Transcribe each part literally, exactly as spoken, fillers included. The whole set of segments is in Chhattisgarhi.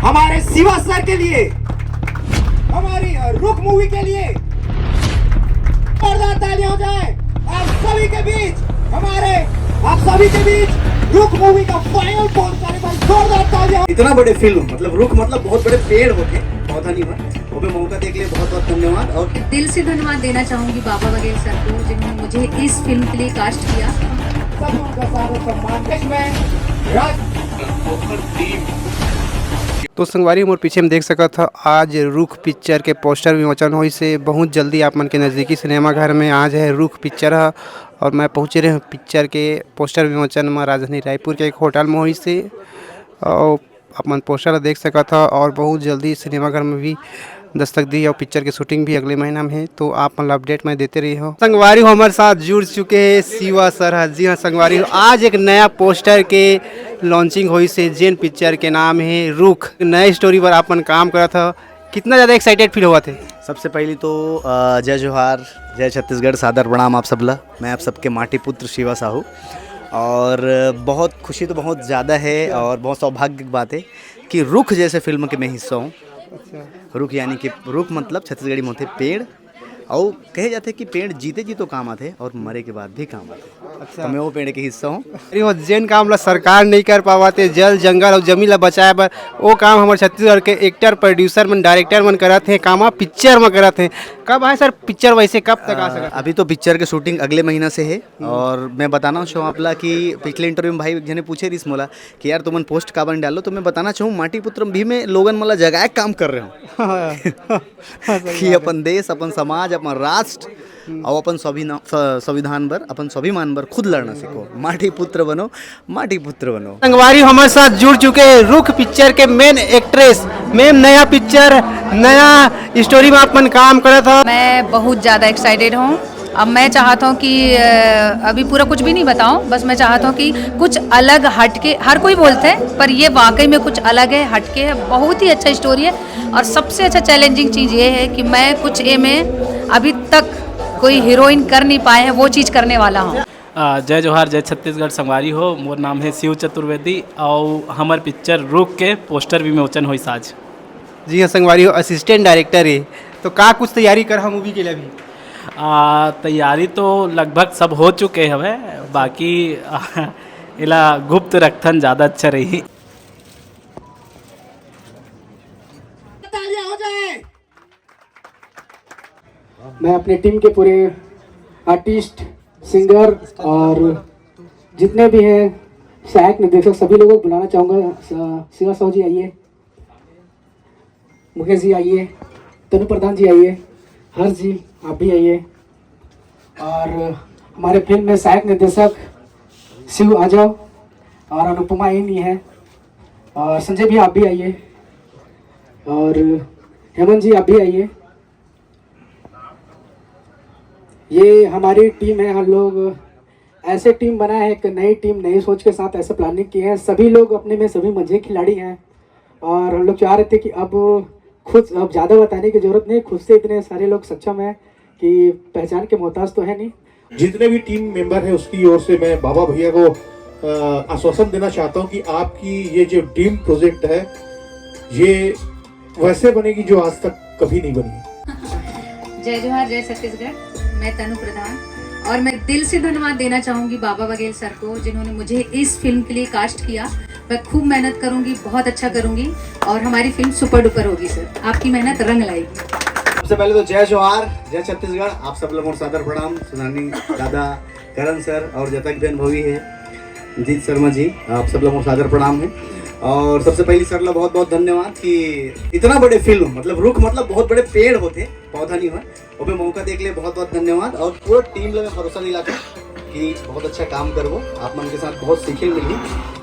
हमारे शिवा सर के लिए, हमारी रुख मूवी के लिए जोरदार तालियां हो जाए। आप सभी के बीच हमारे, आप सभी के बीच रुख मूवी का फाइनल पोस्टर, एक बार जोरदार तालियां। इतना बड़े फिल्म, मतलब रुख मतलब बहुत बड़े पेड़ होते, पौधा नहीं हुआ, वो भी मौका देने के लिए बहुत बहुत धन्यवाद। और दिल से धन्यवाद देना चाहूंगी बाबा बघेल सर को, जिन्होंने मुझे इस फिल्म के लिए कास्ट किया। सब उनका सादर सम्मान। इसमें राज तो संगवारी, मोर पीछे में देख सकत ह, आज रुख पिक्चर के पोस्टर विमोचन होइस हे। बहुत जल्दी आप मन के नज़दीकी सिनेमा घर में आज हे रुख पिक्चर ह। और मैं पहुँचे रहे हूँ पिक्चर के पोस्टर विमोचन में, राजधानी रायपुर के एक होटल में होइस हे। और आप मन पोस्टर ला देख सकत ह और बहुत जल्दी सिनेमा घर में भी दस्तक दी और पिक्चर के शूटिंग भी अगले महीना में हे, तो आप मन ला अपडेट मैं देते रही हूँ। संगवारी हो, हमारे साथ जुड़ चुके हैं शिवा सर ह। जी हाँ संगवारी हो, आज एक नया पोस्टर के लॉन्चिंग होइस हे, जेन पिक्चर के नाम हे रुख। नया स्टोरी पर आप मन काम करत ह, कितना ज़्यादा एक्साइटेड फील होवत हे? सबसे पहली तो अ, जय जोहार, जय छत्तीसगढ़, सादर प्रणाम आप सबला। मैं आप सबके माटी पुत्र शिवा साहू और बहुत खुशी तो बहुत ज़्यादा है और बहुत सौभाग्य की बात है कि रुख जैसे फिल्म के मैं हिस्सा हूँ। रुख यानी कि रुख मतलब छत्तीसगढ़ी में होते पेड़। और कहे जाते कि पेड़ जीते जी तो काम आते और मरे के बाद भी काम आते। अच्छा। तो मैं वो पेड़ के हिस्सा हूँ। अरे वो जेन काम ला सरकार नहीं कर पावत हे, जल जंगल और जमीन ला बचाए बर, वो काम हमारे छत्तीसगढ़ के एक्टर प्रोड्यूसर मन, डायरेक्टर मन करत हे, कामा पिक्चर में करत हे। कब आए सर पिक्चर, वैसे कब तक आ सकत? अभी तो पिक्चर के शूटिंग अगले महीना से है और मैं बताना चाहूँ आपला कि पिछले इंटरव्यू में भाई एक जने पूछे रहिस मोला कि यार तुमन पोस्ट काबर नहीं डालो, तो मैं बताना चाहूँ माटी पुत्र भी में लोगन मोला जगाए काम कर रहे हो कि अपन देश, अपन समाज, अपन राष्ट्र और अपन स्वाभिना- स- संविधान बर, अपन स्वाभिमान बर खुद लड़ना सीखो। माटी पुत्र बनो, माटी पुत्र बनो। संगवारी हमारे साथ जुड़ चुके हैं रुख पिक्चर के मेन एक्ट्रेस। मैम, नया पिक्चर, नया स्टोरी में आप मन काम करत हो। मैं बहुत ज़्यादा एक्साइटेड हूँ। अब मैं चाहता हूँ कि अ, अभी पूरा कुछ भी नहीं बताऊँ, बस मैं चाहता हूँ कि कुछ अलग हटके, हर कोई बोलते हैं पर ये वाकई में कुछ अलग है, हटके है, बहुत ही अच्छा स्टोरी है। और सबसे अच्छा चैलेंजिंग चीज़ ये है कि मैं कुछ ए में अभी तक कोई हीरोइन कर नहीं पाए हैं, वो चीज़ करने वाला हूँ। आ, जय जोहार, जय छत्तीसगढ़ संगवारी हो। मोर नाम है शिव चतुर्वेदी और हमर पिक्चर रुख के पोस्टर विमोचन होइस आज। जी हाँ संगवारी हो, असिस्टेंट डायरेक्टर हे, तो का कुछ तैयारी कर हम मूवी के लिए अभी? आ, तैयारी तो लगभग सब हो चुके हवे, बाकी आ, एला गुप्त रखथन ज़्यादा अच्छा रही। तालियां हो जाए। मैं अपने टीम के पूरे आर्टिस्ट, सिंगर और जितने भी हैं सहायक निर्देशक, सभी लोगों को बुलाना चाहूँगा। स- शिवा साहू जी आइए, मुकेश जी आइए, तनु प्रधान जी आइए, हर्ष जी आप भी आइए। और हमारे फिल्म में सहायक निर्देशक शिव आ जाओ और अनुपमा यहीं नहीं है। और संजय भी आप भी आइए और हेमंत जी आप भी आइए। ये हमारी टीम है। हम लोग ऐसे टीम बना है, एक नई टीम, नई सोच के साथ ऐसे प्लानिंग किए हैं। सभी लोग अपने में सभी मजे खिलाड़ी हैं और हम लोग चाह रहे थे कि अब खुद, अब ज़्यादा बताने की ज़रूरत नहीं, खुद से इतने सारे लोग सक्षम हैं कि पहचान के मोहताज तो है नहीं। जितने भी टीम मेंबर है उसकी ओर से मैं बाबा भैया को अ, आश्वासन देना चाहता हूँ कि आपकी ये जो ड्रीम प्रोजेक्ट है, ये वैसे बनेगी जो आज तक कभी नहीं बनी है। जय जोहार, जय छत्तीसगढ़। मैं तनु प्रधान और मैं दिल से धन्यवाद देना चाहूंगी बाबा बघेल सर को, जिन्होंने मुझे इस फिल्म के लिए कास्ट किया। मैं खूब मेहनत करूंगी, बहुत अच्छा करूंगी और हमारी फिल्म सुपर डुपर होगी सर। आपकी मेहनत रंग लाएगी। सबसे पहले तो जय जोहार, जय छत्तीसगढ़। आप सब लोगों को सादर प्रणाम। सुनानी दादा, करण सर और जतक भी अनुभवी है, जीत शर्मा जी, आप सब लोगों को सादर प्रणाम है। और सबसे पहले सर ला बहुत बहुत धन्यवाद कि इतना बड़े फिल्म, मतलब रुख मतलब बहुत बड़े पेड़ होते, पौधा नहीं हुआ, ओपे मौका देने के लिए बहुत बहुत धन्यवाद। और पूरा टीम ला मैं भरोसा दिलाता कि बहुत अच्छा काम करबो, आप मन के साथ बहुत सीखे मिली।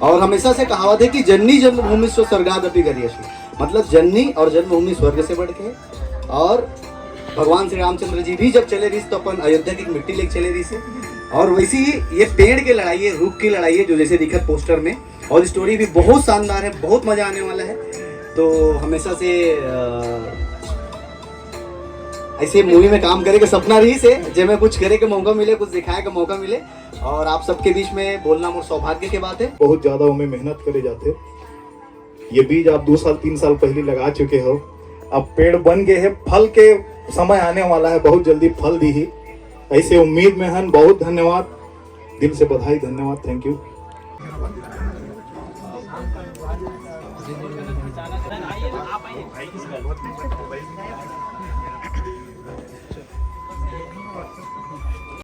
और हमेशा से कहावत है कि जन्नी जन्मभूमि स्व स्वर्गादपि गरीयसी, मतलब जन्नी और जन्मभूमि स्वर्ग से बढ़ के है। और भगवान श्री रामचंद्र जी भी जब चले रहिस तो अपन अयोध्या की मिट्टी लेके चले रहिस है। और वैसे ही ये पेड़ की लड़ाई है, रुख की लड़ाई है, जो जैसे दिखत पोस्टर में। और स्टोरी भी बहुत शानदार है, बहुत मजा आने वाला है। तो हमेशा से अ, ऐसे मूवी में काम करे का सपना रहिस है, जेमे कुछ करे का मौका मिले, कुछ दिखाए का मौका मिले। और आप सबके बीच में बोलना मोर सौभाग्य की बात है। बहुत ज्यादा ओमे मेहनत करे जाते। ये बीज आप दो साल, तीन साल पहले लगा चुके हो, अब पेड़ बन गए हैं, फल के समय आने वाला है, बहुत जल्दी फल दी ही। ऐसे उम्मीद में हन। बहुत धन्यवाद, दिल से बधाई, धन्यवाद, थैंक यू।